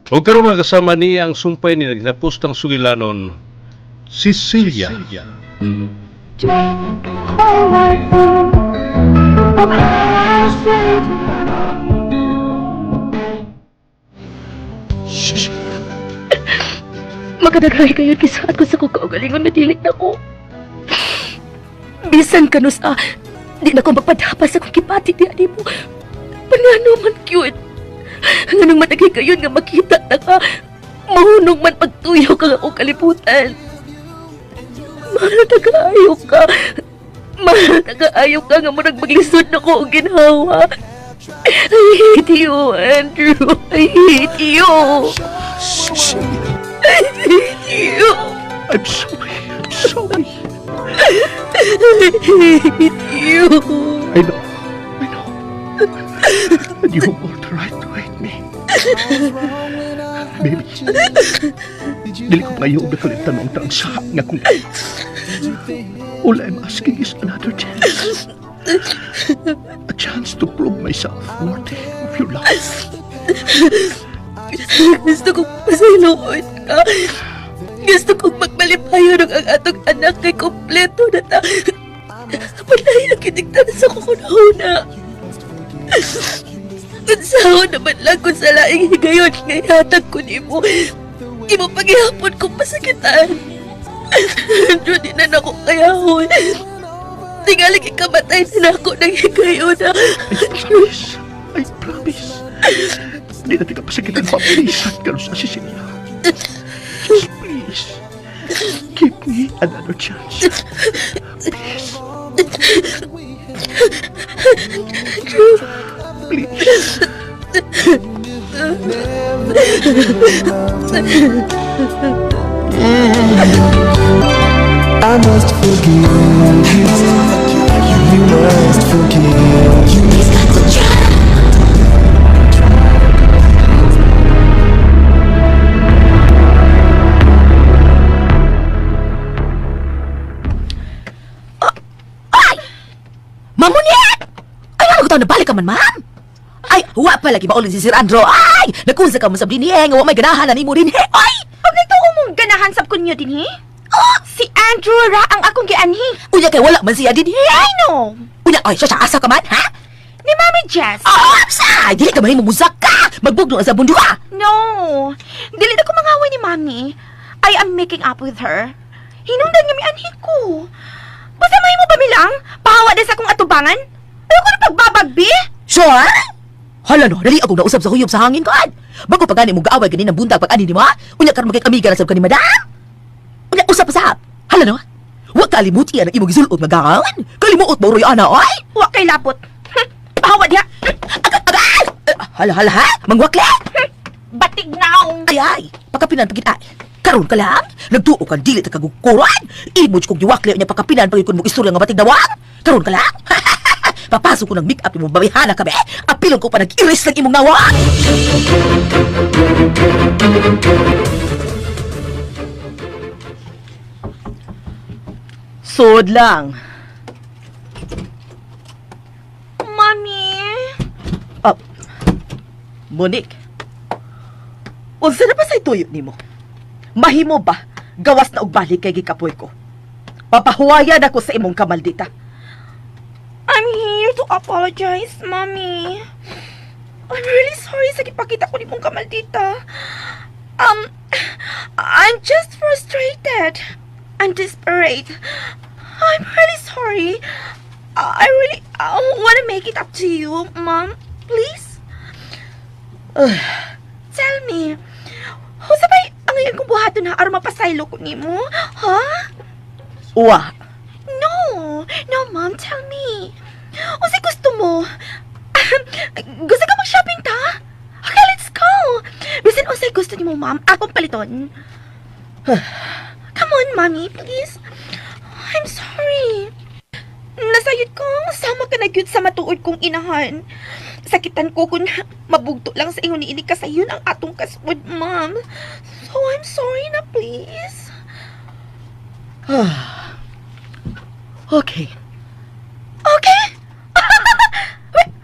O karon, mga kasama niya ang sumpay ni naghinapustang sugilanon, Cecilia. Makadaghay kayo kisaat ko sa kong kaugalingon na dili na ko. Bisan kanus a, di na ko magpadapa sa kong kipati di ani mo. Panano man cute. Nganong matagay kayo nga makita na ka, mahunong man pagtuyo ka nga akong kalibutan. Mahal na kaayo ka. Mahal na kaayo ka nga murag maglisod na ko og ginhawa. I hate you, Andrew. I hate you. I hate you. I'm sorry. I'm sorry. I hate you. I know. I know. And you have all the right to hate me. Baby, dili ko ngayon nakalimtan ang taang sa nga kung all I'm asking is another chance. A chance to prove myself worthy of your love. Gusto kong pasayloon ka. Gusto kong magmalipayon ang atong anak kay kompleto na ta. Palay ang kitigtan sa kukunahuna. Unsaon naman lang kung sa laing higayon nga ihatag ko nimo. Imo paghihapon kong masakitan. Andrew, di na nako kayahon. Tingali ikamatay na nako ng higayon na. I promise. I promise. Hindi natin kapasakitan pa. Please, karon sa Cecilia. Just please. Give me another chance. Please. Andrew. Please. I must forgive you. You must forgive you. Mamunyet! Ay, ano ko nabalik ka man, ma'am? Ay, wa pa lagi maulin si Sir Andrew. Ay, nakunsa ka mo sa dinhi eh, nga wa may ganahan na nimo dinhi. Ay! Og nagtuo mong ganahan sab kunyo dinhi? Oh, si Andrew ra ang akong gianhi. Unya kay wala man siya dinhi. I know. Unya, ay, siya siya, asa ka man, ha? Ni Mami Jess. Ah, sa! Dili ka mahimo musak ka! Magbugno ang sa bundo ka! No. Dili na ko mangaway ni Mami. I am making up with her. Hinungdan nga mianhi ko. Basta mahimo ba milang? Pahawa na sa akong atubangan? Ayaw ko na pagbabagbi? Sure? Hala no, dali akong nausab sa huyop sa hangin ko. Bago pa gani mo gaaway ganin ang buntag pag ani ni mo, ha? Unya karon magkay-amiga na sab ka ni madam. Unya usap pa sab. Hala no. Wa kalimuti ang imong gisulot nga gaon. Kalimuot ba uroy ana oy? Wa kay labot. Pahawa diha. Agad agad. Hala hala ha, mangwakle. Batig naong. Ay ay, pakapinan pagid ay. Karon ka lang, nagtuo kan dili ta kagukuran. Imo jud kog giwakle nya pakapinan pagid kun mo istorya nga batig nawang. Karon ka lang. Papasok ko ng make-up imong babihana ka be. Apilon ko pa nag-iris lang imong nawang. Sod lang. Mami. Up. Monique. Unsa na ba sa tuyo nimo? Mahimo ba gawas na og balik kay gikapoy ko? Papahuwayan ako sa imong kamaldita. I'm here to apologize, Mommy. I'm really sorry sa gipakita ko nimong kamaldita. I'm just frustrated. I'm desperate. I'm really sorry. I really want to make it up to you, Mom. Please? Tell me, unsa bay ang ngayon kong buhaton ha aron mapasaylo ko nimo? Ha? Uwa. No! No, Mom, tell me. Unsay gusto mo? Gusto ka mag-shopping ta? Okay, let's go. Bisan unsay gusto nimo, Mom, akong paliton. Come on, Mommy, please. I'm sorry. Nasayod ko, sama ka na gyud sa matuod kong inahan. Sakitan ko kung mabugto lang sa ingon niini kasayon ang atong kasud, Mom. So, I'm sorry na, please. Okay. Okay?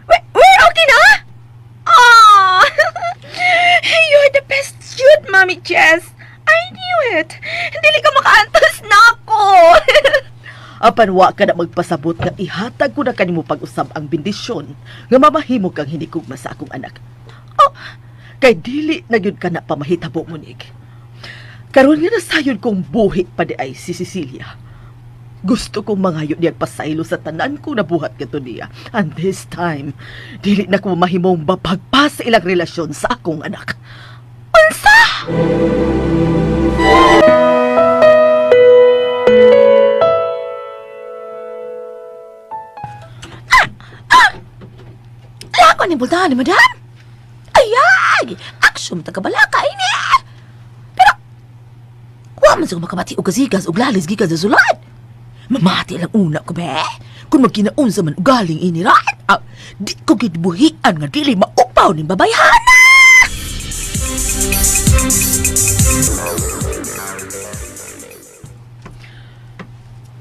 We're okay na? Aw! You're the best Mommy Jess. I knew it. Dili ka makaantos nako. Apan wa ka na magpasabot nga ihatag ko na kanimo pag-usab ang bendisyon nga mamahimo kang hinikugma sa akong anak. Oh, kay dili na gyud ka na pamahitabo, Monique. Karon nga nasayod kong buhi pa diay si Cecilia. Gusto kong mangayo niyag pasaylo sa tanan kong nabuhat kadto niya. And this time, dili na ko mahimong babag pa sa ilang relasyon sa akong anak. Unsa? Ah! Ah! Lako ni bultahan ni madam. Ayay! Aksyon tagabalaka ini. Pero wa man sa makabati og kasigas og lalis gikan sa sulod. Mamati lang una ko be. Kung magkinaunsa man ugaling ini right? Ah, di ko gid buhian nga dili maupaw ning babayhana.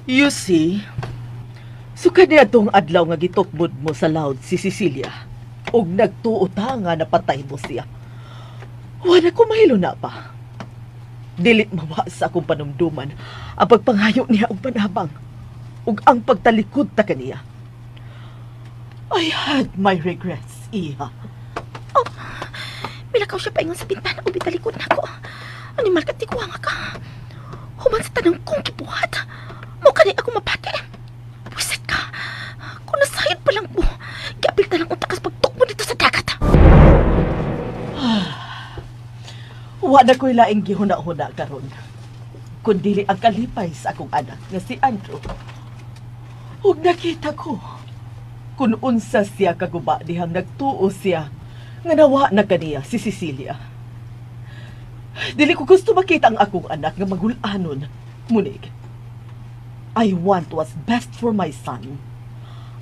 You see, sukad niya tong adlaw nga gitukbod mo sa loud si Cecilia ug nagtuo ta nga napatay mo siya. Wala ko mahilo na pa. Dili mawa sa akong panumduman ang pagpangayo niya og panabang ug ang pagtalikod ta kaniya. I had my regrets, iha. Milakaw siya paingon sa bintana o bitalikod nako. Animal ka, tiguanga ka. Human sa tanang kong gibuhat. Mo kani ako mapati. Wisit ka. Kung nasayod pa lang mo, giapil na lang unta kas pagtukmo dito sa dagat. Wa na ko'y laing gihuna-huna karon. Kundili ang kalipay sa akong anak nga si Andrew. Ug nakita ko kung unsa siya kaguba dihang nagtuo siya nga nawa na kaniya si Cecilia. Dili ko gusto makita ang akong anak nga magulanon, Monique. I want what's best for my son.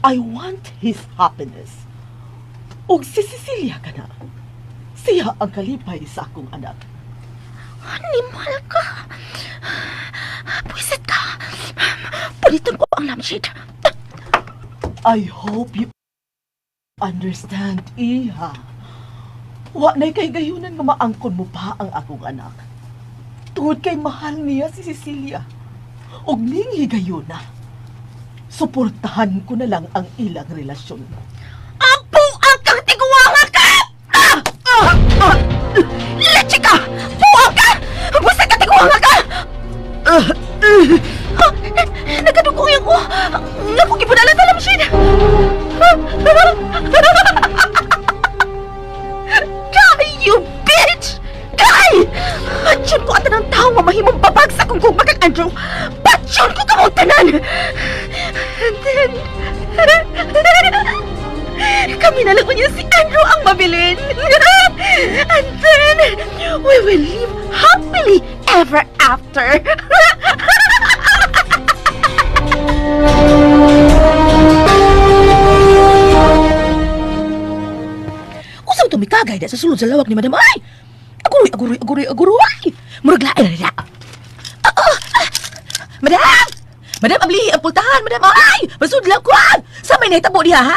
I want his happiness. Ug si Cecilia kana. Siya ang kalipay sa akong anak. Animal ka. Buwisit ka. Palitan ko ang lampshade. I hope you understand, iha. Wa na'y kay gayunan nga maangkon mo pa ang akong anak. Tungod kay mahal niya si Cecilia. Og ning higayuna, suportahan ko na lang ang ilang relasyon. Ampo ang kang tiguanga ka! Ah! Ah! Ah! Leche ka! Buang ka! Buwisit ka, tiguanga ka! Ah! Nagkadugong yung ko. Naku, gipunalan sa lampshade. Die, you bitch! Die! Patyon ko ang tanang tao nga mahimong babag sa akong gugma kang Andrew. Patyon ko kamong tanan! And then, kami na lang niya si Andrew ang mabilin. And then, we will live happily ever after. Usaw to mikagay da sa sulod sa lawak ni Madam ay. Aguroy, aguroy, aguroy, aguroy. Murag lain na nila. Ah, ah, ah. Madam! Madam, amlihi ang pultahan, madam. Ay! Masudlan ko! Ah! Sa may nahitabo diha, ha?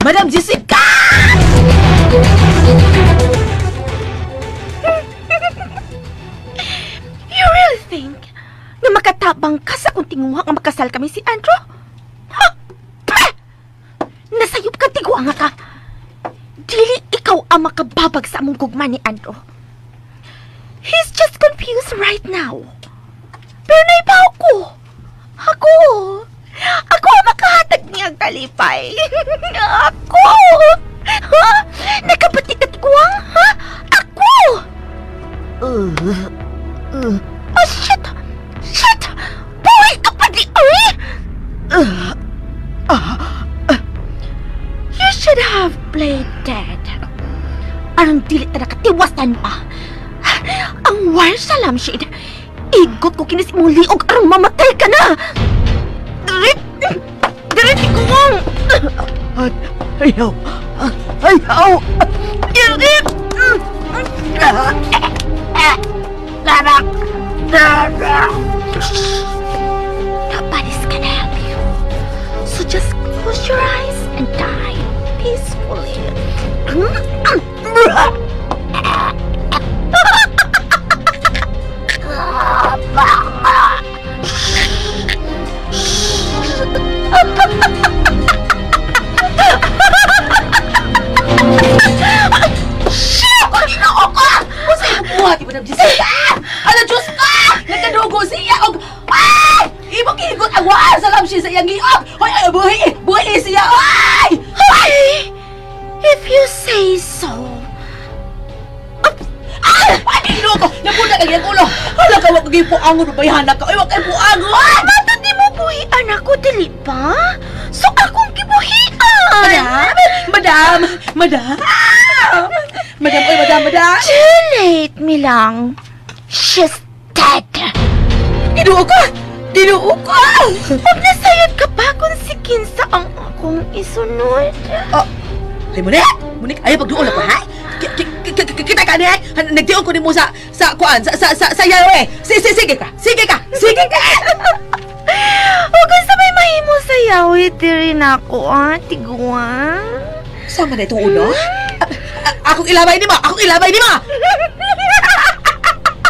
Madam Jessica! You really think na makatabang ka sa kung tinguha nga makasal kami si Andrew? Ha? Pah! Nasayop ka, tiguanga ka. Dili ikaw ang makababag sa among gugma ni Andrew. He's just confused right now. Pero naibaw ko. Ako. Ako ang makahatag niyang kalipay. Ako. Ha? Nakapati ka, tiguang? Ha? Ako! Oh, shit! Shit! Buhay ka pa di, uy! You should have played dead. Aron dili ta nakatiwasan pa. Ang wire sa lampshade. Igot ko kinis imong liog aron mamatay ka na. Dirit! Dirit ikuwang! Ayaw! Ayaw! Dirit! Nobody's gonna help you. So just close your eyes and die peacefully. siya sa iyang giop. Hoy, ay, buhi, buhi siya. Ay! Ay! If you say so. Ah! Ay, Ginoo ko! Nabudag ang iyang ulo. Hala ka, wag kay puangon, babayhana ka. Ay, wag kay puangon! Matod ni mo buhian ako, dili ba? So akong gibuhian! Madam! Madam! Madam! Madam, oy, madam, madam! Too late, Milang. She's dead. Ginoo ko! Ginoo ko! Huwag na sayod ka pa kung si Kinsa ang akong isunod. Ay, Monik! Monik, ayaw pagduol ako, ha? Kita ka niya! Nagtiong ko nimo sa kuan, sa yawe! Sige, sige ka! Sige ka! Sige ka! O kung sa may mahimo sa yawi, diri na ako, ah, tiguan. Sama na itong ulo? Akong ilabay nimo! Akong ilabay nimo!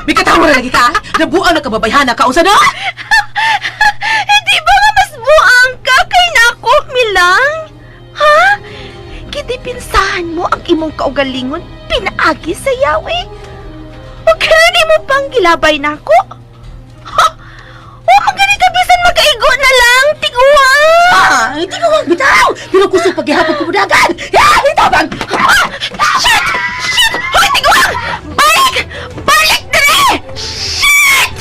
May katawa na lagi ka! Nabuang na kababayhana ka! Unsa na? Hindi ba nga mas buang ka kay nako, Milang? Ha? Kitipinsahan mo ang imong kaugalingon pinaagi sa yawi? O kaya mo pang gilabay nako? Ha? O magani ka bisan makaigo na lang, tiguan! Ah, hindi ko bitaw! Pero kusog paghihapon ko mudagan! Ya! Bitaw bang! Ah! Shit! Shit! Hoy, tiguan! Balik! Balik dire! Shit!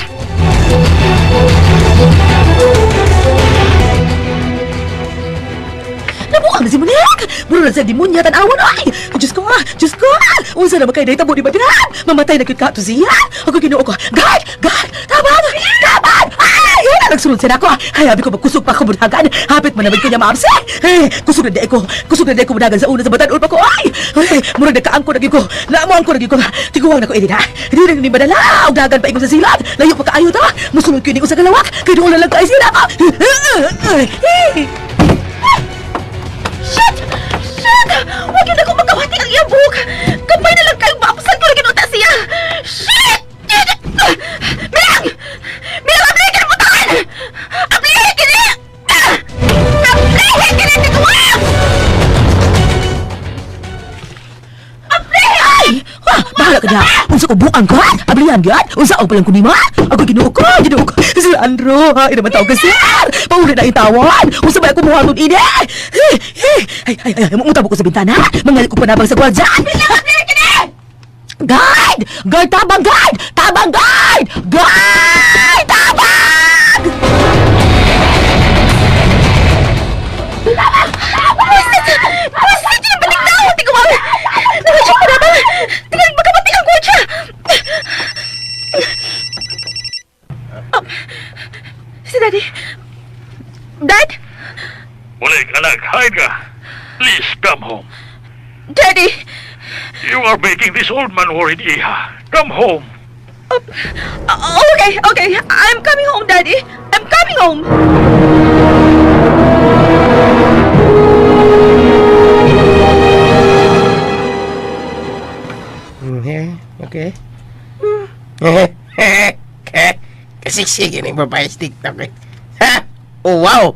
Nabuang na si Monik! Muro na sa demonya tan-awan ay! Diyos ko! Ah! Diyos ko! Ah! Unsa na ba kay nahitabo ni Madam? Mamatay na gyud ka to siya! Ako Ginoo ko! God! God! Tabang! Tabang! Ay! Wala nagsunod sila ako! Ay, abi ko magkusog pa ako mudagan! Hapit man naman kanya maamsi! Ay, kusog na di ko! Kusog na di ko mudagan sa una sa batan pa ko! Ay! Ay! Murag nagkaangko na gyud ko! Naamo angko na gyud ko! Tiguang na ko ini ha! Di na ni madala! Og dagan pa ingon sa silat! Layo pa kaayo ta! Musunod ko ini sa kalawak! Kay doon na lang kay sila ko! Shit! Shit! Huwag yun ako magkawati ang iyang buhok! Kamay na lang kayong maapsan ko na ginuta siya! Shit! Milang! Milang, ablihin mo tahan! Ablihin kini! Ablihin kini! Tiguang! Ay! Ha, bahala ka niya. Unsa ko buang ko? Ha? Ablihan gyud? Unsa og palang ko nimo? Ako Ginoo ko, Ginoo ko. Si Andrew, ha, ina man tawag ka sir. Pauli na itawan. Unsa ba ako muhaton ini? Ay, ay, ay, ay, mutabok ko sa bintana. Mangali ko panabang sa gwardya. Guard! Guard, tabang guard! Tabang guard! Guard! Tabang! Basta yun ang balig na ako, tiguang! Nakasya ko na ba? Tingnan, magkapati ang kotse! Oh, si Daddy. Dad? Monique, anak, hide ka. Please come home. Daddy! You are making this old man worried, Iha. Come home. Okay, okay. I'm coming home, Daddy. I'm coming home. Okay. Kasi sige ng babae sa TikTok eh. Ha? Oh, wow!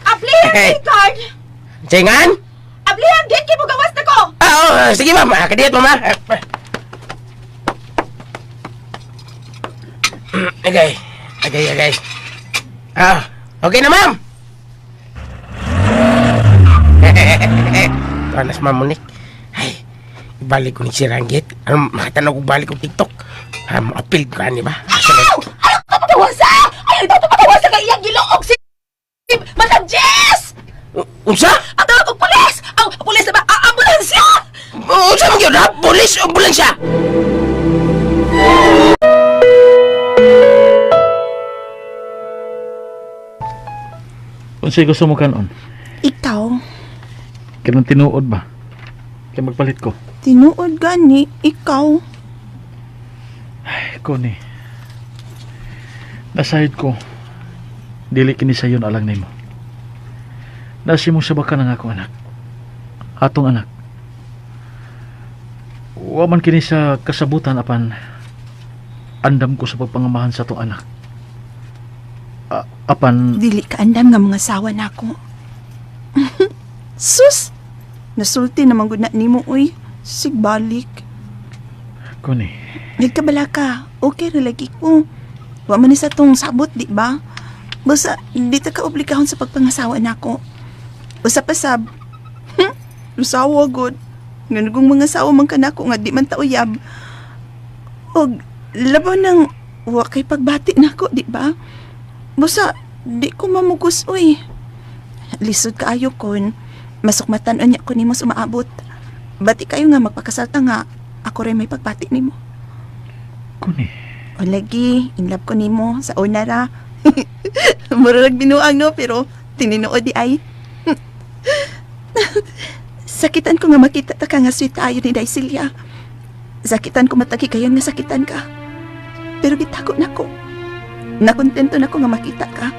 Ablihan, guard! Singan? Ablihan, gate kay gawas na ko! Ah, oh, sige ma'am. Ah, Kadiyot, mama. Ah, ah. Okay. Okay, okay. Ah, okay na ma'am. Panas ma'am Monique. Ay, ibalik ko ni si Ranggit. Ano, makatanaw ko balik ko TikTok. Ah, maapil ka, di ba? Ayaw! Ayaw ka patawasa! Ayaw ito patawasa kay iyang giloog si Madam Jess! Unsa? Ang tawag og pulis! Ang pulis na ba? Ang ambulansya! Unsa man gyud ha? Pulis o ambulansya? Unsay gusto mo kanon? Ikaw, Kanang tinuod ba? Kay magpalit ko. tinuod gani, ikaw. Ay, Connie. Nasayod ko. Dili kini sayon alang nimo. Nasi mo sa baka ng akong anak. Atong anak. Wa man kini sa kasabutan apan andam ko sa pagpangamahan sa atong anak. Apan Dili ka andam nga mga sawa nako. Sus! Nasulti naman gud na nimo uy. Sigbalik. Connie, Nagkabala ka. Okay ra lagi ko. Wa man ni sa tong sabot, di ba? Basta, di ta ka obligahon sa pagpangasawa nako. Usa pa sab. Usawa gud. Nga nagong mga sawa man kanako nga di man ta uyab. Og labaw nang wa kay pagbati nako, di ba? Basta di ko mamugos uy. Lisod kaayo kon masukmatan unya ko nimo sa umaabot. Bati kayo nga magpakasal ta nga ako rin may pagbati nimo. Connie. O lagi, in love ko nimo sa una ra. Murag binuang no, pero tininoo di ay. Sakitan ko nga makita ta ka nga sweet tayo ni Daisilia. Sakitan ko matagi kayon nga sakitan ka. Pero gitago na ko. Nakontento na ko nga makita ka.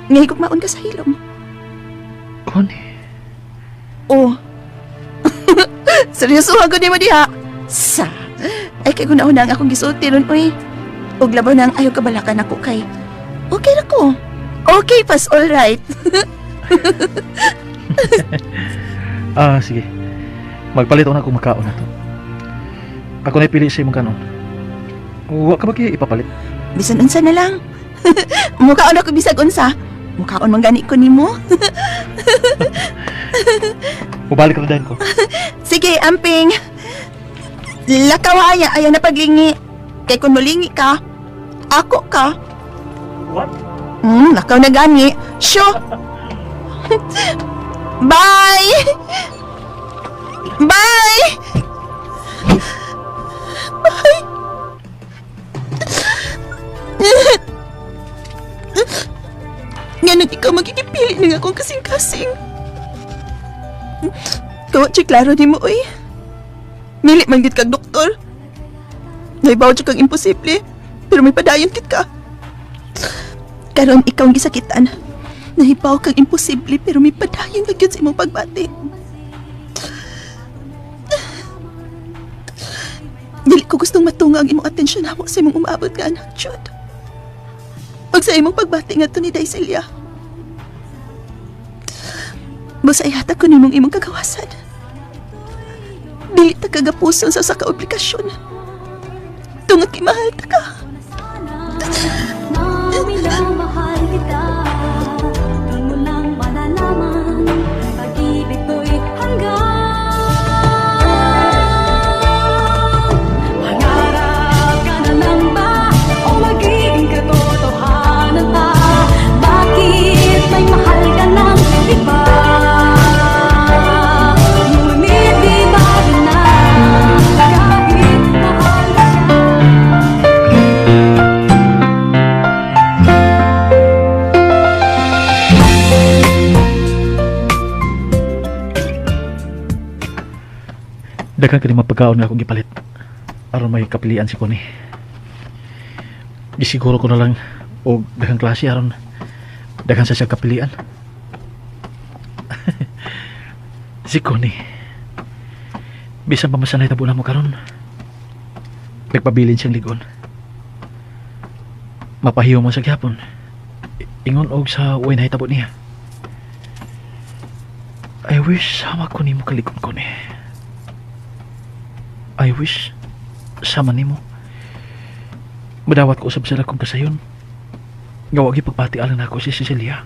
Nga higugmaon ka sa hilom. Connie. Oh. Seryoso ako nimo diha. Sa. Ay kay guna-una ang akong gisulti ron uy. Ug labaw na ang ayaw kabalakan ako kay. Okay ra ko. Okay pas all right. Ah, sige. Magpalit na akong makaon na to. Ako na pili sa imong kanon. Wa ka ba kaya ipapalit? Bisan unsa na lang. Mukaon ako bisag unsa. Mukaon man gani ko nimo. Mubalik ra dayon ko. Sige, amping. Lakaw haya ayaw na paglingi. Kay kun molingi ka, ako ka. What? Lakaw na gani. Syo. Bye. Bye. Bye. Nganong ikaw magigipili ng akong kasing-kasing. Kawa siya klaro ni mo, oy. Mili man gid kag doktor. Naibaw siya kang imposible, pero may padayon kit ka. Karon ikaw ang gisakitan. Nahibaw kang imposible pero may padayon ka gyud sa imong pagbati. Dili ko gustong matunga ang imong atensyon namo sa imong umaabot nga anak, Jude. Pag sa imong pagbati nga to ni Daisilia. Basta ihatag ko nimong imong kagawasan. Dili ta kagapuson sa usa ka obligasyon. Tungod kay mahal ta ka. Na minamahal kita. Doon mo lang malalaman, pag-ibig ko'y hanggan. Mangarap ka na lang ba o magiging katotohanan pa? Bakit may mahal ka ng iba? Ngunit di ba na kahit mahal siya? Daghan kini mga pagkaon nga akong gipalit. Aron may kapilian si Connie. Gisiguro ko na lang og daghang klase aron daghan sa siya kapilian. Si Connie. Bisan pa masanay tabo na mo karon. Nagpabilin siyang ligon. Mapahiyo mo sa gyapon. Ingon og sa way nahitabo niya. I wish sama ko nimo kaligon, Connie. I wish sama nimo. Madawat ko usab sila kung kasayon. Gawa gi pagpati alang nako si Cecilia.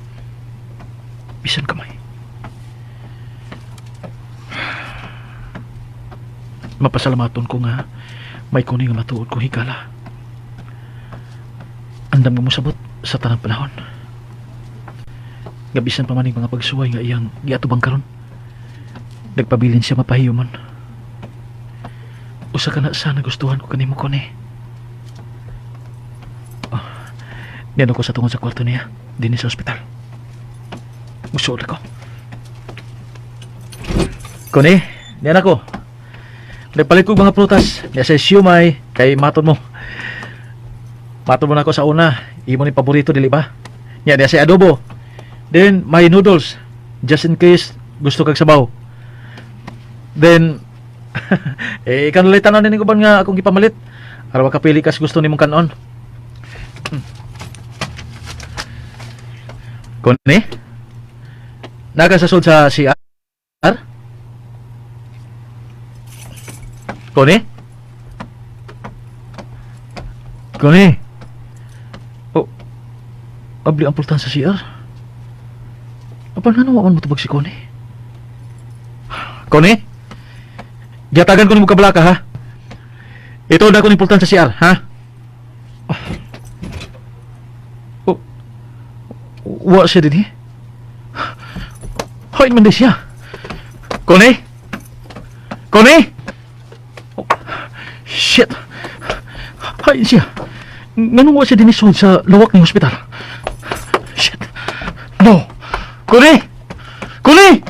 Bisan kamay. Mapasalamaton ko nga may kuning nga matuod ko higala. Andam nga mosabot sa tanang panahon. Nga bisan pa man ning mga pagsuway nga iyang giatubang karon. Nagpabilin siya mapahiyoman. Usa ka na sa nagustuhan ko kanimo ko ni. Oh, niano ko sa tungod sa kwarto niya, dinhi sa ospital. Musuot ako. Kone, niyan ako. Nagpalit ko mga prutas. Niya sa siumay, kay maton mo. Maton mo na ako sa una. Imo ni paborito, dili ba? Niya, niya sa adobo. Then, may noodles. Just in case gusto kag sabaw. Then, eh, ikaw nalit tanan ni uban nga akong gipamalit. Araw ka pili kas gusto nimong kanon. Kone? Nakasasod sa CR? Kone? Kone? Oh. Abli ang pultahan sa CR. Apan nga wa man motubag si Connie. Connie? Gihatagan ko nimo kabalaka ha. Ito na ko ning pultahan sa CR, ha? Oh. Wa siya dinhi. Hain man di siya. Connie? Connie? Oh, shit. Hain siya. Nganong wa siya dinhi sa lawak ng hospital? Shit. No. Connie! Connie!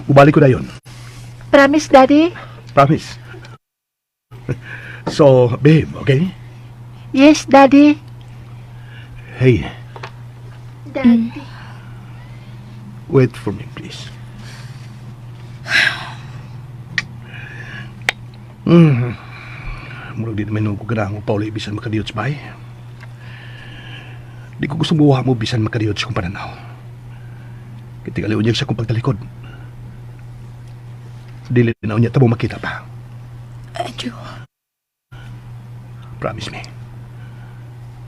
Ubalik ko na yun. Promise, Daddy? Promise. So, babe, okay? Yes, Daddy. Hey, Daddy. Wait for me, please. Murag di naman ko ganahan mo pauli bisan makadiyot sa bahay. Di ko gusto muha mo bisan makadiyot sa kong pananaw. Kitingali unyag sa kong pagtalikod. Dili na unya tabo makita pa. Andrew, Promise me.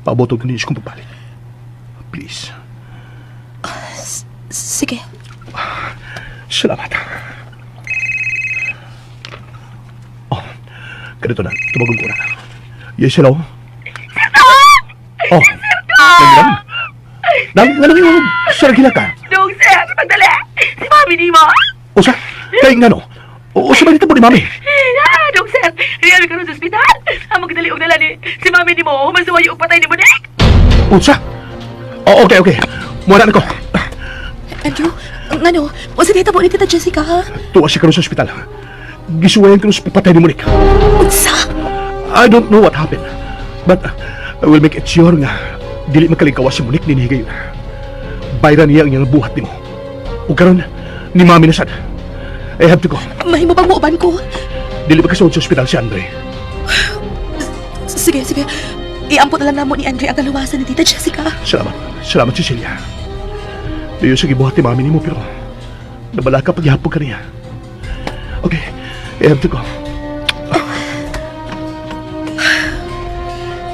Paabotog ko ninyo sa kong pagbalik. Please. Sige. Salamat. Oh, ganito na. Tumagon ko na. Yes, hello? Oh, Nang, nang, nang, nang, sir, gila ka. Dong, sir, pagdali! Si Mami ni mo! Usa, kay nga no? O, usa ba dito mo ni Mami? Ah, dong, sir, riyan karon sa ospital. Ang magdali og dala ni si Mami ni mo, human suwayo og patay ni mo, Dek. Usa? Oh, okay, okay. Muna na ko. Andrew, ngano? Unsa nahitabo ni Tita Jessica, ha? Tuwa siya karon sa ospital. Gisuwayan karon sa pagpatay ni Monique. Unsa? I don't know what happened. But I will make it sure nga dili makalikawas si Monique nini higayon. Bayran niya ang iyang buhat nimo. Ug karon ni Mami na sad. I have to go. Mahimo bang muuban ko? Dili makasuod sa ospital si Andre. Sige, sige. Iampot na lang namo ni Andre ang kaluwasan ni Tita Jessica. Salamat. Salamat, Cecilia. Diyo sa gibuhat ni Mami nimo pero nabalaka paghihapon ka niya. Okay, I have to go.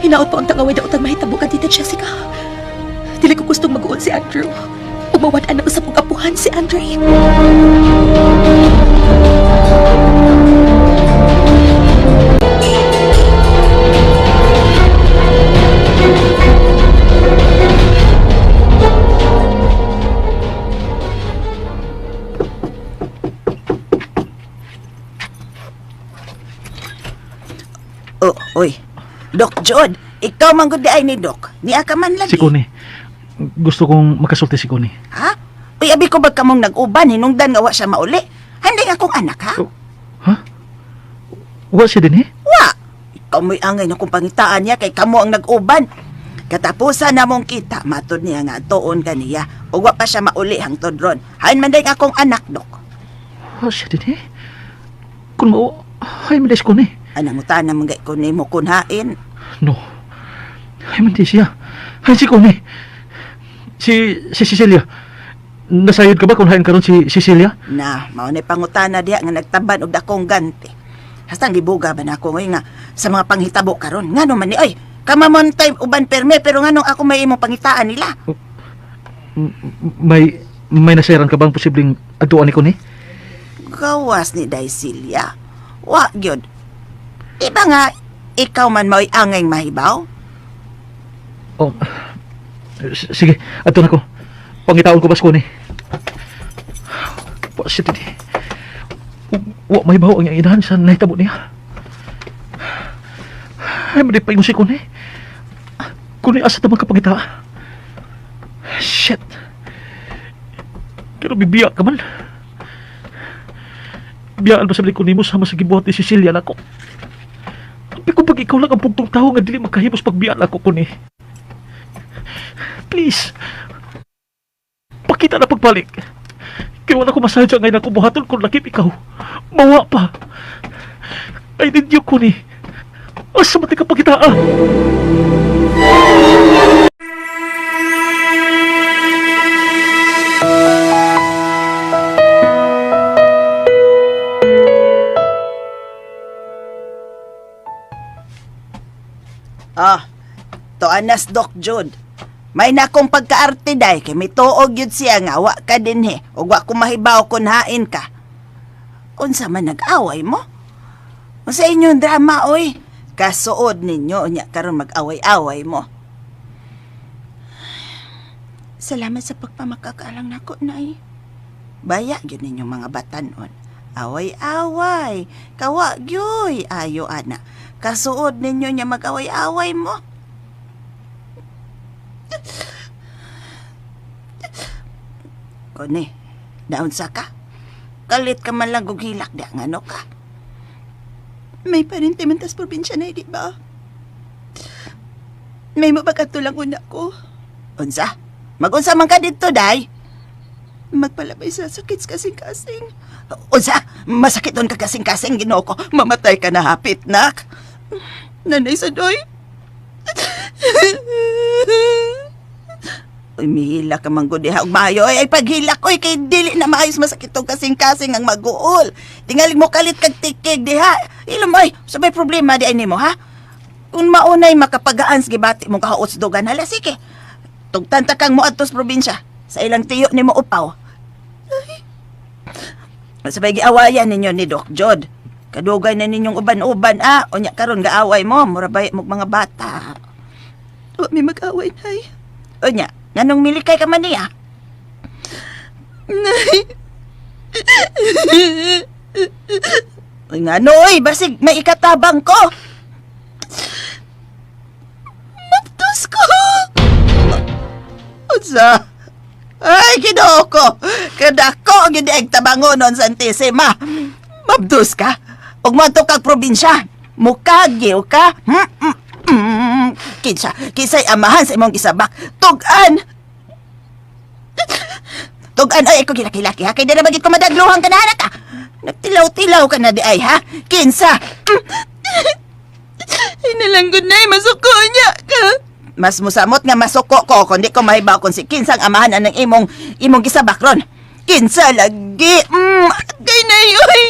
Hinaot pa ang tangaway daotang mahitabo ka, Tita Jessica. Dili ko gustong mag-uol si Andrew. Ug mawad-an na usab og apuhan si Andre. Oh, oy. Doc Jod, ikaw man gud di ay ni Doc. Niya ka man lagi. Si Connie. Gusto kong makasulti si Connie. Ha? Uy, abi ko ba kamong nag-uban hinungdan nga wa siya mauli? Hindi nga akong anak, ha? Oh. Ha? Wa siya dinhi? Wa. Ikaw mo'y angay na kong pangitaan niya kay kamo ang nag-uban. Katapusan na mong kita, matod niya nga tuon kaniya. Ug wa pa siya mauli hangtod ron. Hain man day akong anak, Doc. Wa siya dinhi? Kung mao, hay man si Connie. Anang utana man gay ko nimo kun hain. No. Hay man di siya. Hay si Connie. Si Cecilia. Nasayod ka ba kung hain karon si Cecilia? Na, mao ni pangutana diha nga nagtaban og dakong ganti. Hastang gibuga ba na ako ngayon nga sa mga panghitabo karon. Ngano man ni oy, kamamontay uban perme pero nganong ako may imong pangitaan nila. May nasayran ka bang posibleng adtuan ni Connie? Gawas ni Daisilia. Wa gyud. Di ba nga ikaw man mao'y angay mahibaw? Oh, sige, adto na ko. Pangitaon ko ba si Connie? Wa siya dinhi. Wa may baho ang iyang inahan sa nahitabo niya. Ay, mali pa si Connie. Connie, asa ta magkapangita? Shit. Pero bibiya ka man. Biyaan ba sa balik ko nimo sama sa gibuhat ni Cecilia nako. Abi ko pag ikaw lang ang pugtong tao nga dili makahimos pagbiyaan ako Connie. Please. Pakita na pagbalik. Kaya wala ko masadya ngayon ako buhaton kung lakip ikaw. Mawa pa. I need you, Connie. Asa man ka pagkitaa? Ah, to anas Doc Jude. May nakong pagkaarte day kay mituog yun siya nga wa ka dinhi ug wa ko mahibaw kun hain ka. Unsa man nag-away mo? Unsa inyong drama oy? Kasuod ninyo unya karon mag-away-away mo. Salamat sa pagpamakakaalang nako, Nay. Baya gyud ninyong mga batanon. Away-away, kawa gyoy ayo ana. Kasuod ninyo nya mag-away-away mo. Kone, naunsa ka? Kalit ka man lang og hilak di ngano ka. May parente man tas probinsya, Nay, di ba? May mapagkatulang una ko. Unsa? Magunsa man ka didto, day? Magpalabay sa sakit sa kasing-kasing. Unsa? Masakit don ka kasing-kasing Ginoo ko. Mamatay ka na hapit, nak. Nanay Sadoy. Uy, mihila ka man gud diha og maayo. Ay, ay paghilak oy kay dili na maayos masakit tong kasing-kasing ang maguol. Tingalig mo kalit kag tikig diha. Ilom ay, sa may problema di ay nimo ha? Kung maunay makapagaan sa gibati mong kahaots dugan, hala sige. Tugtan ta kang moadto sa probinsya. Sa ilang tiyo nimo upaw. Sabay giawayan ninyo ni Doc Jod. Kadugay na ninyong uban-uban ah. Unya karon gaaway mo, mura bay mo mga bata. Wa may mag-away, Nay. Unya, nganong milikay ka man niya? Nay. Uy, ngano oy, basig may ikatabang ko. Maptos ko! Unsa? Ay, Ginoo ko. Kadako gyud ang tabangonon Santisima. Mabdos ka. Ug moadto kag probinsya. Mukagiw ka. Kinsa, kinsay amahan sa imong gisabak. Tug-an. Tug-an ay ko gilaki-laki ha kay di na bagit ko madagluhan ka na anak ka. Nagtilaw-tilaw ka na di ay ha. Kinsa? Ay, nalanggod, Nay. Masuko niya ka. Mas musamot nga masuko ko kundi ko mahibaw kung si kinsang amahan anang imong imong gisabak ron. Kinsa lagi. Kay Nay, oy.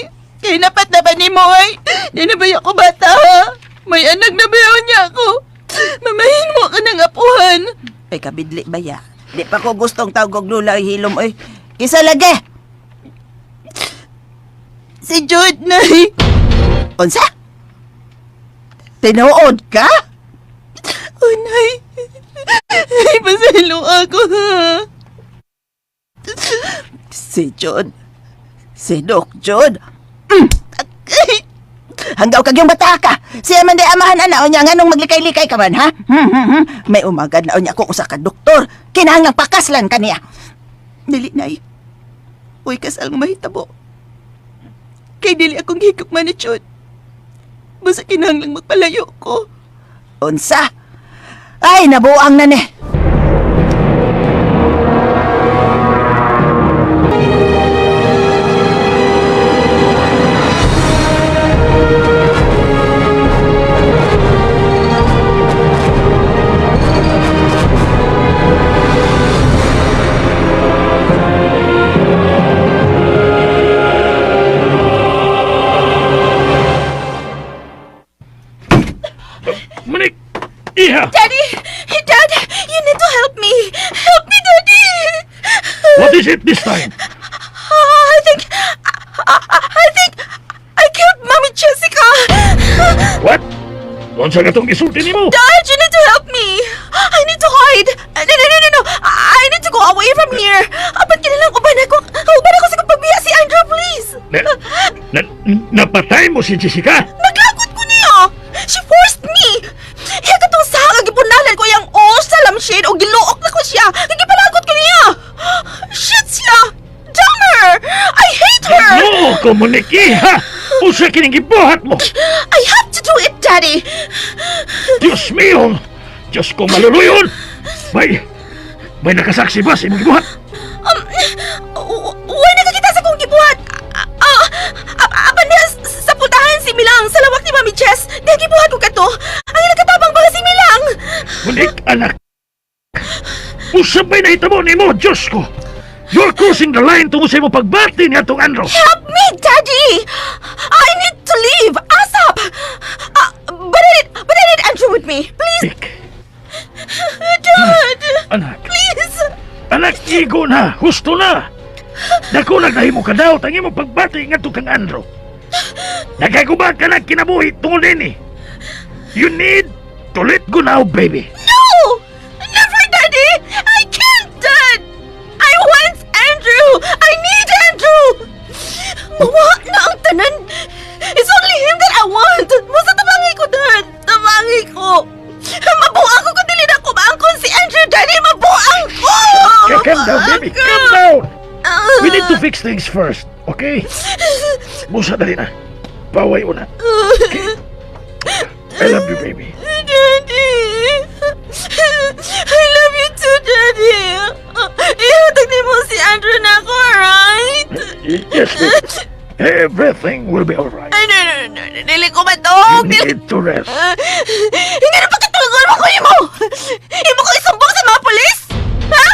Kay napat na ba ni mo, oy? Di na ba ako bata, ha? May anak na ba niya ako? Mamahin mo ka ng apuhan. Ay kabidli ba ya? Di pa ko gustong tawag og lula oy hilom oy. Kinsa lagi? Si Jude, Nay. Unsa? Tinuod ka? Oh, Nay. Ay, pasaylo ako, ha? Si Jude. Si Doc Jude. Ay! Hanggaw kag yung bata ka. Siya man di amahan ana unya nganong maglikay-likay ka man ha? May umagad na unya ko usa ka doktor. Kinahanglang pakaslan kaniya. Dili, Nay. Uy, kasal nga mahitabo. Kay dili akong gihigugma man ni Jude. Basta kinahanglang magpalayo ko. Unsa? Ay, nabuang na ni. Manik! Iha! Daddy! Dad! You need to help me! Help me, Daddy! What is it this time? I think... I think... I killed Mommy Jessica! What? Unsa ka tong gisulti nimo? Dad, you need to help me! I need to hide! No, no, no, no, no! I need to go away from here! Apan kinalang uban ako! Uban ako sa pagbiya si Andrew, please! Na, na, napatay mo si Jessica? Naglagot ko niya! She forced me! Iya katong sa nga gipunalan ko yang o sa lampshade o giluok na ko siya! Gipalagot ko niya! Shit siya! Damn her! I hate her! No, ko Monique, iha! Unsa kining gibuhat mo? I have to do it, Daddy! Diyos mio! Diyos ko maluluyon! May nakasaksi ba sa imong gibuhat? Wala nakakita sa kong gibuhat! Apan niya sa pultahan si Milang! Mami Jess! Dahil gibuhat ko kato! Ang nakatabang ba si Milang? Monique, anak. Usabay na itamo nimo, Diyos ko. You're crossing the line tungod sa imong pagbati ni atong Andrew. Help me, Daddy! I need to leave! ASAP! But I need Andrew with me! Please! Monique, Dad! anak. Please! Anak, igo na. Husto na. Dako nagdahimo ka daw, ang imong pagbati ngadto kang Andrew. Nagkaguba ka na kinabuhi tungod nini. You need to let go now, baby. No! Never, Daddy! I can't, Dad! I want Andrew! I need Andrew! Mawa na ang tanan! It's only him that I want! Basta tabangi ko, Dad! Tabangi ko! Mabuang ko kung dili na ko maangkon si Andrew, Daddy! Mabuang ko! Okay, calm down, baby. Calm down. We need to fix things first, okay? Musa, dali na. Paway una. Okay? I love you, baby. Daddy! I love you too, Daddy! Ihatag nimo si Andrew na ako, alright? Yes, baby. Everything will be alright. Ay, no, no, no, no. Dili ko matuog! You Dili need to rest. Hindi na pagkatulog mo ko imo! Imo ko isumbong sa mga pulis? Ha?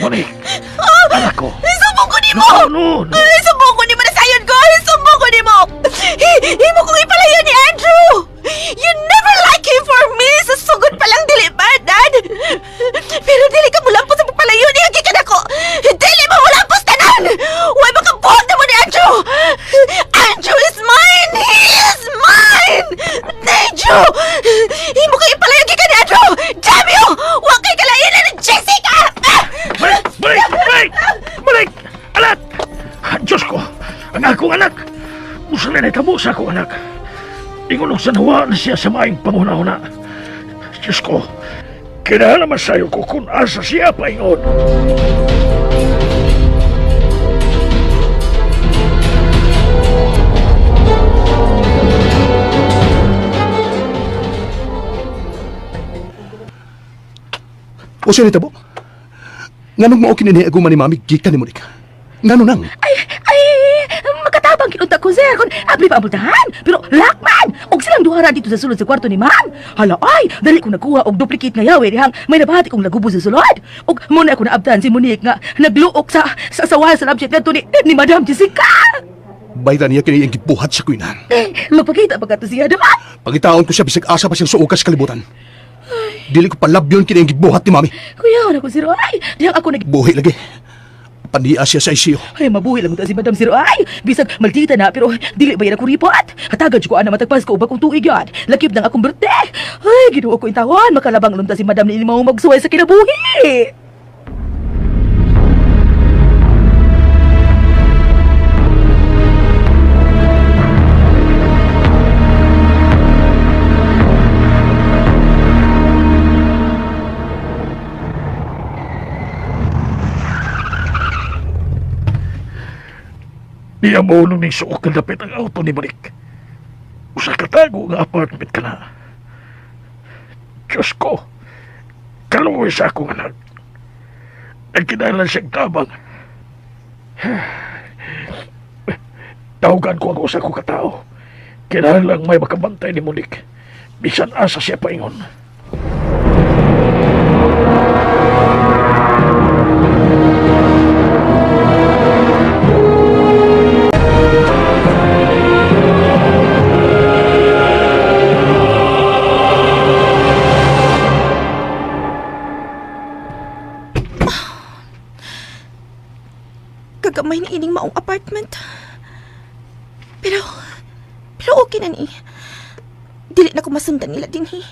Monique, Oh, anak ko. Isumbong ko nimo! No, no, no. Isumbong ko nimo na sayon ko! Isumbong ko nimo! Imo kong ipalayo ni Andrew! You never like him for me! Sa sugod pa lang dili ba, Dad? Pero dili ka mulampos sa pagpalayo niya gikan ako! Dili mo mulampos tanan! Way makabuhat na mo ni Andrew! Andrew is mine! He is mine! Andrew! Imo kong ipalayo gikan ni Andrew! Damn you! Wa kay kalain ni Jessica! Ah! Balik! Balik! Balik! Balik! Anak! Diyos ko! Ang akong anak! Usa na nahitabo sa akong anak. Ingon og sanawa na siya sa maayong panghuna-huna. Diyos ko, kinahanglan masayo ko kung asa siya paingon. O siya nitabo? Nganong mao kini ni aguma ni mami gikan ni Monica? Ngano nang? Ay, ay, makatabang kinunta ko, sir. Kung abli pa ang multahan. Pero lakman! Og silang duhara dito sa sulod sa kwarto ni ma'am. Hala, ay, dali ko nakuha og duplicate nga yawe dihang may nabati kong lagubo sa sulod. Og muna ako naabtan si Monique nga nagluok sa sawa sa labjet ngadto ni Madam Jessica. Bayra niya kini ang gibuhat sa kuinan. Eh, magpakita pa kato siya, diba? Pangitaon ko siya bisag asa pa siyang suokas kalibutan. Dili ko palabyon kini ang gibuhat ni mami. Kuya, na ko sir, ay, dihang ako nag... Buhi lagi. Paniya siya sa ICU. Ay, mabuhi lang ta si Madam Sir. Ay, bisag maldita na, pero dili ba yan ako report? Hatagan ko ana matagpas ko ubag kong tuig yan. Lakip ng akong birthday. Ay, Ginoo ko intawan. Makalabang lunta si Madam ni mo magsuway sa kinabuhi. Niya mo nung ning suok kadapit ang auto ni Monique. Usa ka tago nga apartment ka na. Diyos ko, kaluoy sa akong anak. Nagkinahanglan siyang tabang. Tawagan ko ang usa ko katao. Kinahanglan may makabantay ni Monique. Bisan asa siya paingon. Kagamay na ining maong apartment. Pero, pero okay na ni. Dili na ko masundan nila dinhi.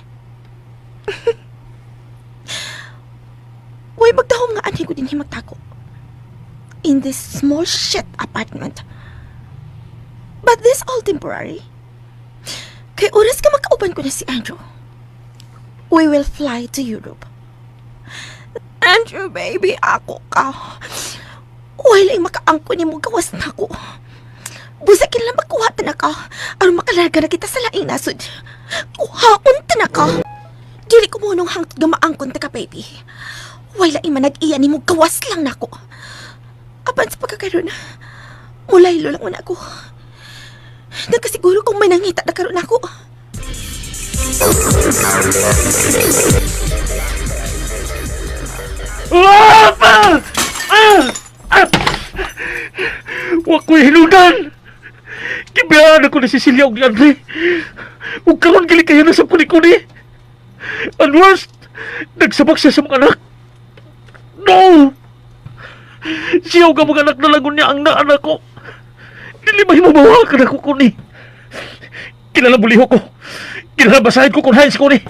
Uy, magdahom nga anhi ko dinhi magtako. In this small shit apartment. But this all temporary. Kay oras ka makauban ko na si Andrew. We will fly to Europe. Andrew, baby, ako ka. Wala makaangko ni mo gawas na ko. Busa kinala makuha ta na ka. Aron makalarga na kita sa laing nasod. Kuhaon ta na ka. Dili ko mo nung hangtod nga maangkon ta ka, baby. Wala iman nag-iya ni mo gawas lang nako. Apan sa pagkakaroon, mulaylo lang una ko. Nagkasiguro kung may nangita na karon ako. Wa ko'y hinudan! Gibiyaan ako ni Cecilia og ni Andre. Ug karon gili kayo na sa kuni-kuni. And worst, nagsabak siya sa mga anak. No! Siya og ang mga anak na langon niya ang naanak ko. Dili mahimo ka na ko kuni. Kilala buliho ko. Kilala basahin ko kung hain si kuni.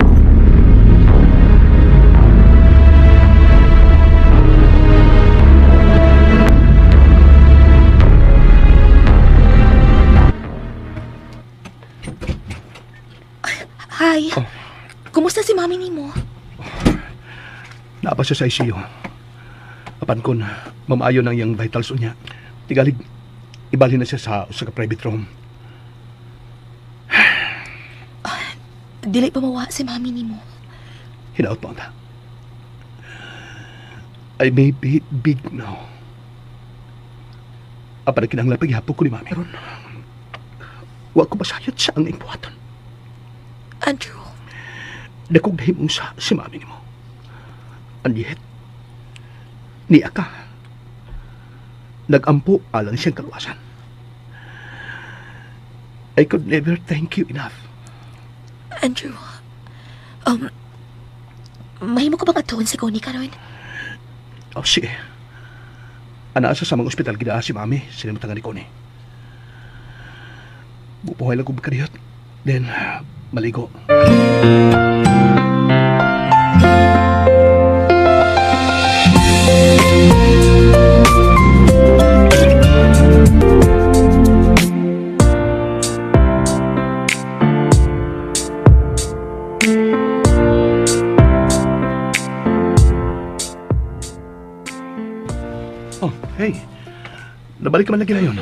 Hi. Kumusta si mami nimo? Naa pa siya sa ICU. Apan kon mamaayo nang iyang vitals unya. Tigalig ibalhin na siya sa usa ka private room. Dili pa mawa si mami nimo. Hinaot mo ta. I may be big now. Apan kinahanglan paghihapon ko ni mami ron. Wa ko masayot sa ang impuhaton. Andrew, Dakog dahimong sa si mami nimo. And yet, niya ka. Nagampo alang siyang kaluwasan. I could never thank you enough. Andrew. Um, mahimo ko bang atuon si Connie karon? Oh, sige. Ana sa samang ospital gidaa si mami, sinimutangan ni Connie. Bubuhay lang ko kadiyot. Then, maligo. Oh, hey. Nabalik ka man lagi na yun.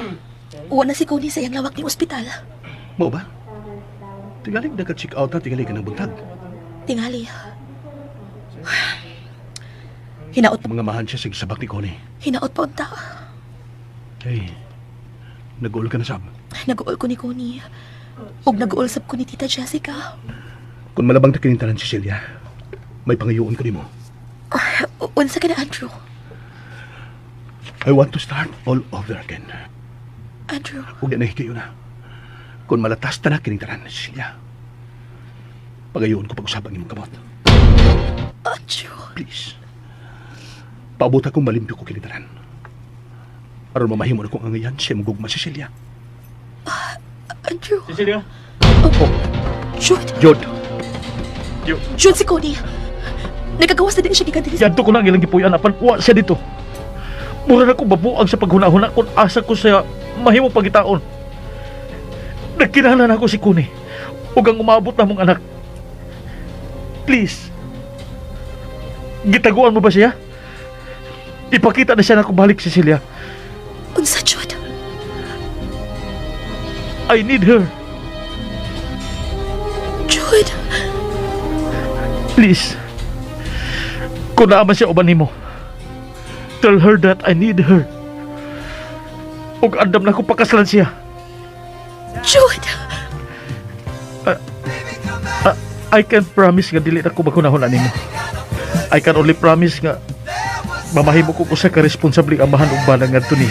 Wa na si Connie sa iyang lawak ni ospital. Mao ba? Tingalig naka-check out na tingalig ka ng buntag. Tingali. Hinaot Mga mahan siya sig sabak ni Connie. hinaot pa unta. Hey, nag-uol ka na sab. Nag-uol ko ni Connie. Ug nag-uol sab ko ni Tita Jessica. Kung malabang ta kinintaran si Celia, may pangayoon ko nimo. Unsa ka na, Andrew? I want to start all over again. Andrew, Huwag na kayo na. Kung malatas ta na kinintaran si Celia, pagayoon ko pag-usapan imong kamot. Andrew. Please. Paabot akong malimpyo ko kinintaran. Aron mamahimo na kong angayan siya mugugma si Celia. Andrew. Cecilia? Jude, Jod, Jude si Connie. Nagagawas na din siya gikan diri sa Yadto ko na ang ilang gipuy-an apan wa siya dito. Mura na ko babuang sa paghuna-huna kung asa ko siya mahimo pagitaon. Nagkinahanglan ako si Kuni ug ang umabot na mong anak. Please. Gitaguan mo ba siya? Ipakita na siya na balik si Celia. Unsa, Jude? I need her. Jude. Please. Kung naa man siya uban nimo, tell her that I need her. Ug andam na ko pakaslan siya. Jude. I can promise nga dili na ko maghunahuna nimo. I can only promise nga mamahimo ko usa ka responsable amahan ug bana ngadto niya.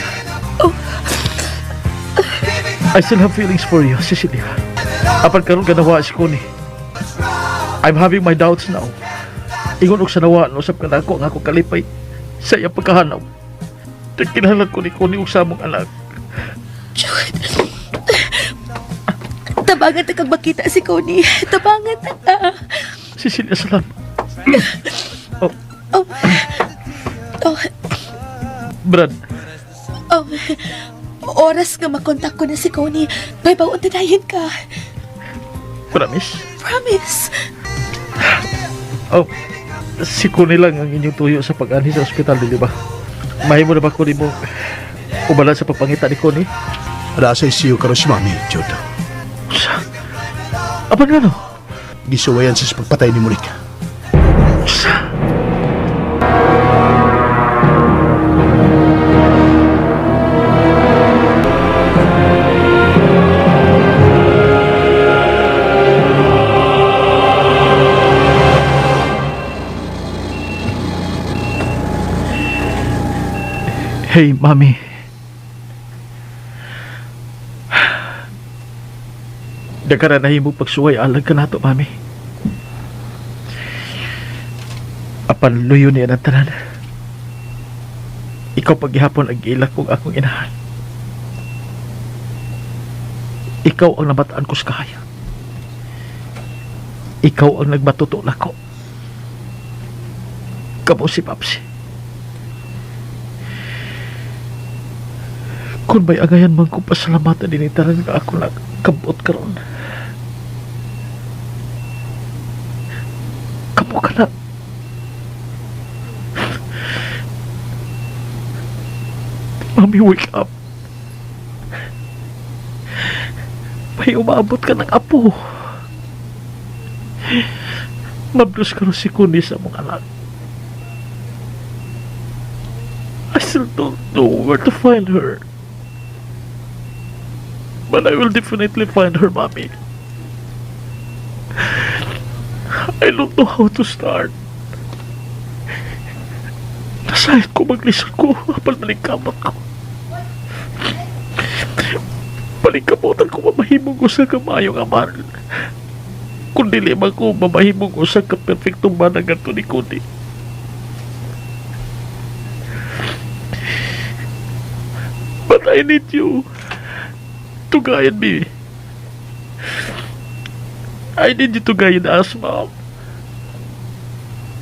Oh. I still have feelings for you, Cecilia. Apan karon ganawa si Connie. I'm having my doubts now. Ingon og sa nawa, usap ka nako ang akong kalipay sa iyang pagkahanaw. Nagkinahanglan ko ni Connie og sa among anak. Jude. Tabangan ta kag makita si Connie. Tabangan ta ka. Cecilia, salamat. Oh, Oh. Oh, Brad, oh. Oras nga makontak ko na si Connie. May baon tanayin ka. promise? Promise. Oh, si Connie lang ang inyong tuyo sa pag-anhi sa ospital, di ba? Mahimo na ba ko nimo ubalan sa pagpangita ni Connie? Ara sa ICU karon si mami, Jod. Sa? Apan nga no? Gisuwayan siya sa pagpatay ni Monica. Sa? Hey, Mami. Dagkara na himo pagsuway alag ka nato, Mami. Apan luyo niya ng tanan. Ikaw paghihapon ang gilak kong akong inahan. Ikaw ang nabataan ko sa kaya. Ikaw ang nagbatuto nako. Kamo si Papsi. Kung may agayan man ko pasalamatan din tanan nga ako nakabot karon. Kamo ka na. Mami, wake up. May umaabot ka ng apo. Mabdos ka rin si Kuni sa mga anak. I still don't know where to find her. But I will definitely find her, Mommy. I don't know how to start. Nasayad ko maglisod ko habang malingkamot ko. Palingkamotan ko mamahimong usa ka maayong amal. Kung dili man ko mamahimong usa ka perfectong manang ngadto ni Kuni. But I need you to guide me. I need you to guide us, Mom.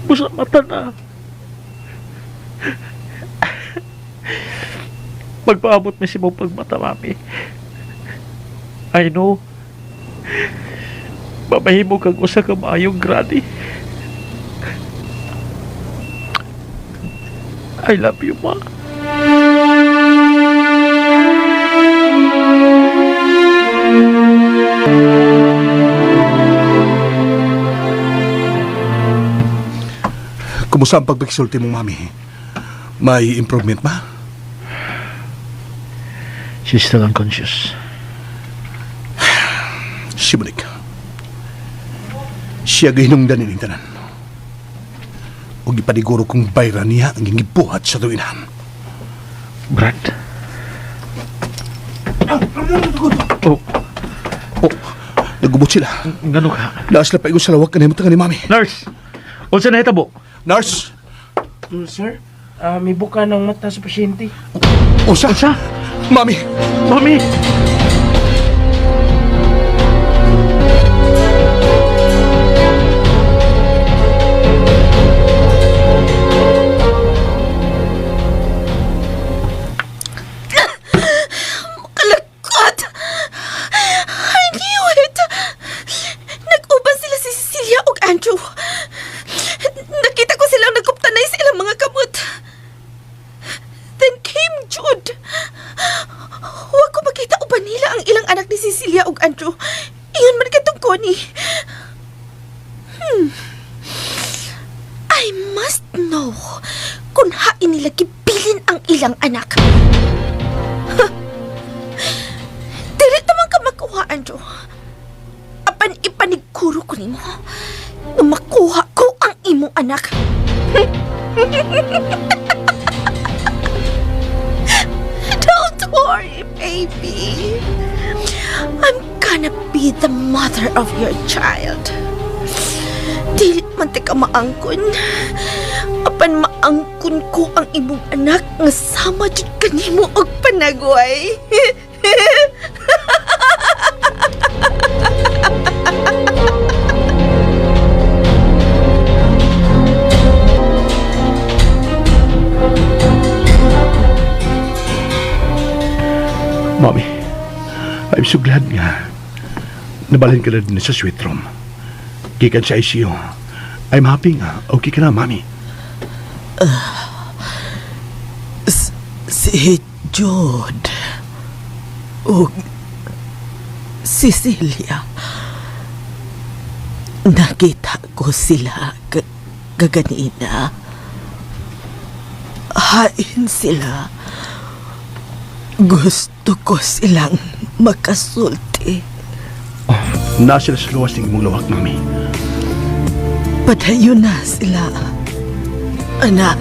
Busa mata na. Magpaabot mi si mo pagmata, Mami. I know. Mamahimo kag usa ka maayong granny. I love you, Ma. Kumusta ang pagpagsulti mong mami? May improvement ba? She's still unconscious. Si Monique. Siya gahinungdan ining tanan. O gipaniguro kong bayra niya ang gibuhat sa tuwinan. Brad. Oh. Oh, nagubot sila. Ngano ka? Naas na paigo sa lawak kanimo ni mami. Nurse! Unsa na hitabo? Nurse! Sir, may buka ng mata sa pasyente. Unsa? Unsa? Mami! Mami! Kalakot! I knew it! Nag-uban sila si Cecilia ug Andrew. Nakita ko silang nagkuptanay sa ilang mga kamot. Then came Jude. Huwag ko makita uban nila ang ilang anak ni Cecilia ug Andrew. Iyon man katong Connie. I must know kung hain nila gibilin ang ilang anak. Dili naman ka makuha, Andrew. Apan ipaniguro ko nimo nga makuha ko ang imong anak. Don't worry, baby. I'm gonna be the mother of your child. Dili man ti ka maangkon. Apan maangkon ko ang imong anak nga sama jud kanimo og panagway. Mami, I'm so glad nga. Nabalhin ka na din sa sweet room. Gikan sa ICU. I'm happy nga. Okay ka na, Mami. Si Jude ug Cecilia. Nakita ko sila kaganina. Hain sila. Gusto ko silang makasulti. Nasa sila sa luwas ng imong lawak, Mami. Padayon na sila. Anak.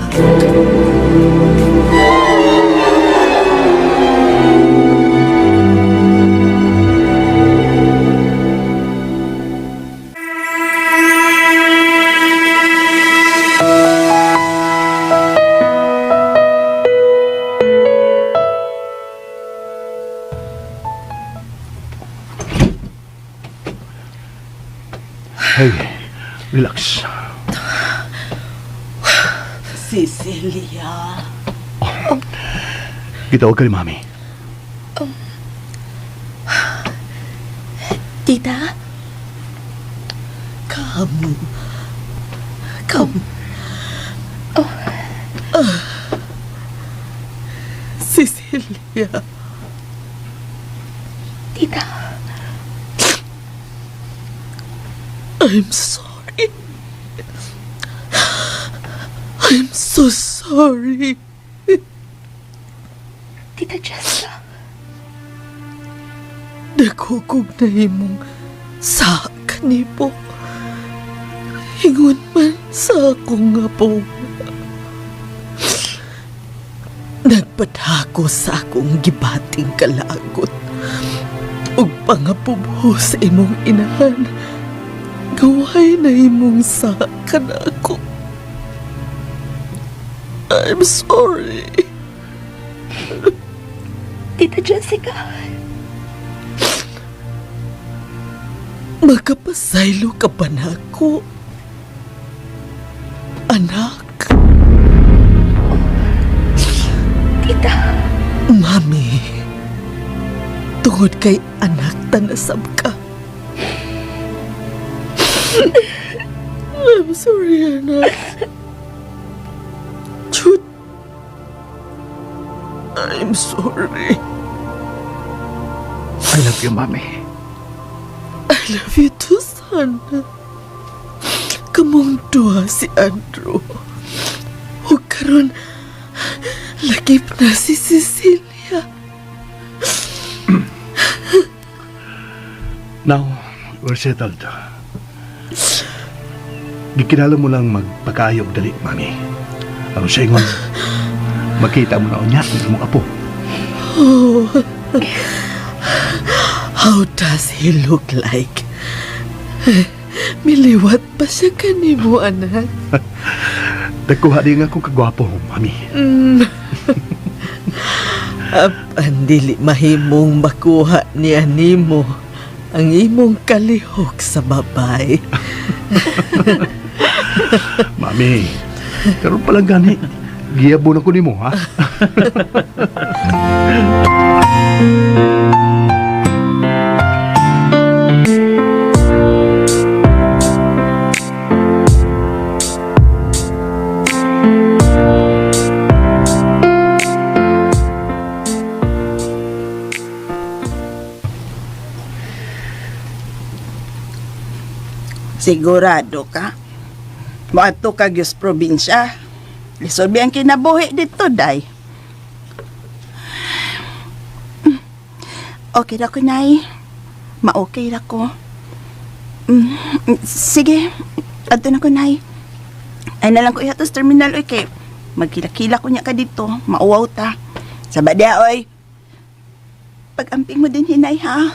Relax. Cecilia. Gitawag ka ni Mami. Tita? Come. Come. Oh. Ah. Cecilia. Tita. I'm sorry. I'm so sorry. Tita Jessica. Nagkukog na imong sa kanipo. Ingon man sa akong apo. Nagpadako sa akong gibating kalagot ug pangapubho sa imong inahan. Gaway na imong sa kanako. I'm sorry. Tita Jessica. Makapasaylo ka ba na ako? Anak? Tita. Mami, tungod kay anak tanasab ka. I'm sorry, anak. Jude, I'm sorry. I love you, Mami. I love you too, son. Kamong duha si Andrew. O karon, lakip na si Cecilia. Now, we're settled. Gikinala mo lang magpakaayog dali, Mami. Aron sa ingon, makita mo na unya ang imong apo. Oh. How does he look like? Miliwat pa siya kanimo, anak. Nagkuha din nga akong kagwapo, Mami. Apan dili mahimong makuha niya nimo ang imong kalihok sa babay. Mami, karon pa lang gani. Giyabo na ko nimo, ha? Sigurado ka? Moadto ka gyud sa probinsya. Lisod ang kinabuhi dito, day. Okay ra ko, Nay. Ma-okay ra ko. Sige, adto na ko, Nay. Ay na lang ko ihatos terminal, oy, kay magkila-kila ko niya ka dito. Mauwaw ta. Saba dia, oy. Pag-amping mo din, hinay, ha?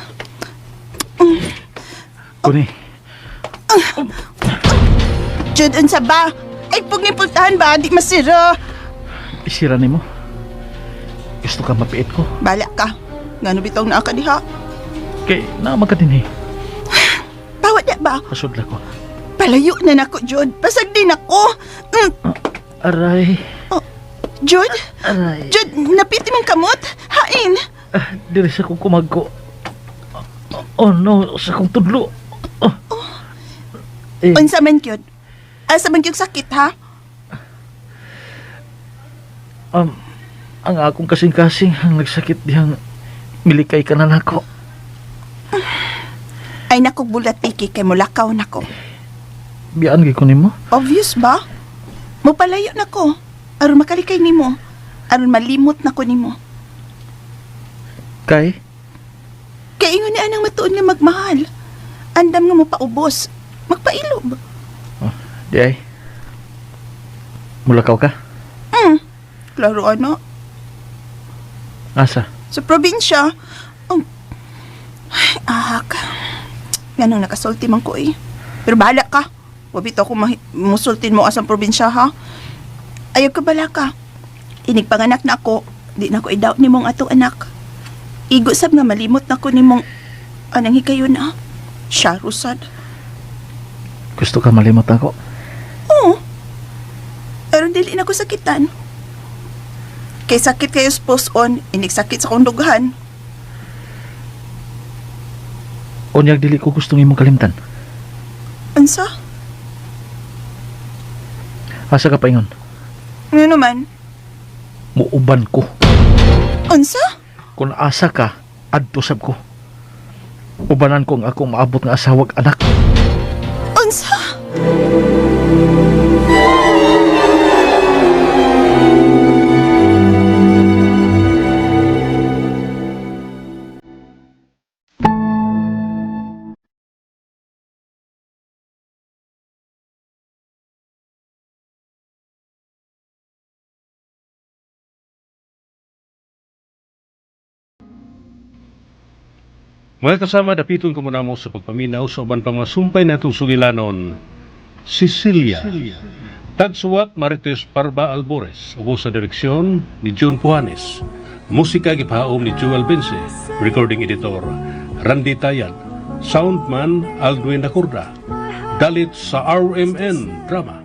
Kuni, Jude, unsa ba? Ay, pag nipultahan ba? Di masira. isira nimo. Gusto ka mapiit ko. Bala ka. Ngano bitong naa ka diha? Kay naama ka din eh. Bawat na ba? Pasudla ko. Palayo na nako, Jude. Pasag din ako. Aray. Jude? Aray. Jude, napiti mong kamot? Hain. Ah, diri sa kong kumagko. Oh no, sa kong tudlo. Oh. Eh, Unsa man gyud? Asa man gyud sakit ha? ang akong kasing-kasing ang nagsakit diyang milikay ka na nako. Ay nako bulatiki kay mulakaw nako. Biyaan gyud ko nimo. Obvious ba? Mopalayo nako. Aron makalikay nimo. Aron malimot nako nimo. Kay Kay ingon ni anang matuon nga magmahal. Andam nga mopaubos. Magpailob. di ay. Mulakaw ka? Klaro ano? Asa? Sa probinsya. Oh. Ay, ahak. Ganong nakasulti man ko eh. Pero bahala ka. Wabito ako musultin mo asang probinsya ha. Ayaw ka bala ka. Inig panganak na ako. Di na ko i-doubt ni mong atong anak. Igo sab nga malimot na ko ni mong anang higayon ah. Siya rusad. Gusto ka malimot ako? Oo. Aron dili na ko sakitan. Kay sakit kayo sa post-on, inigsakit sa akong dughan. Unyag dili ko gustong imong kalimtan. Unsa? Asa ka paingon? Nga naman? Muuban ko. Unsa? Kung asa ka, adto sab ko. Ubanan ko ang akong maabot nga asawag anak. Unsa? Mga kasama, dapiton ko muna mo sa pagpaminaw sa uban pang mga sumpay natong sugilanon, Cecilia. Tagsuwat Marites Parba Albores, ubo sa direksyon ni June Puanes. Musika gipahaom ni Joel Bense, recording editor Randy Tayad, soundman Aldwin Nakurda. Dalit sa RMN Drama.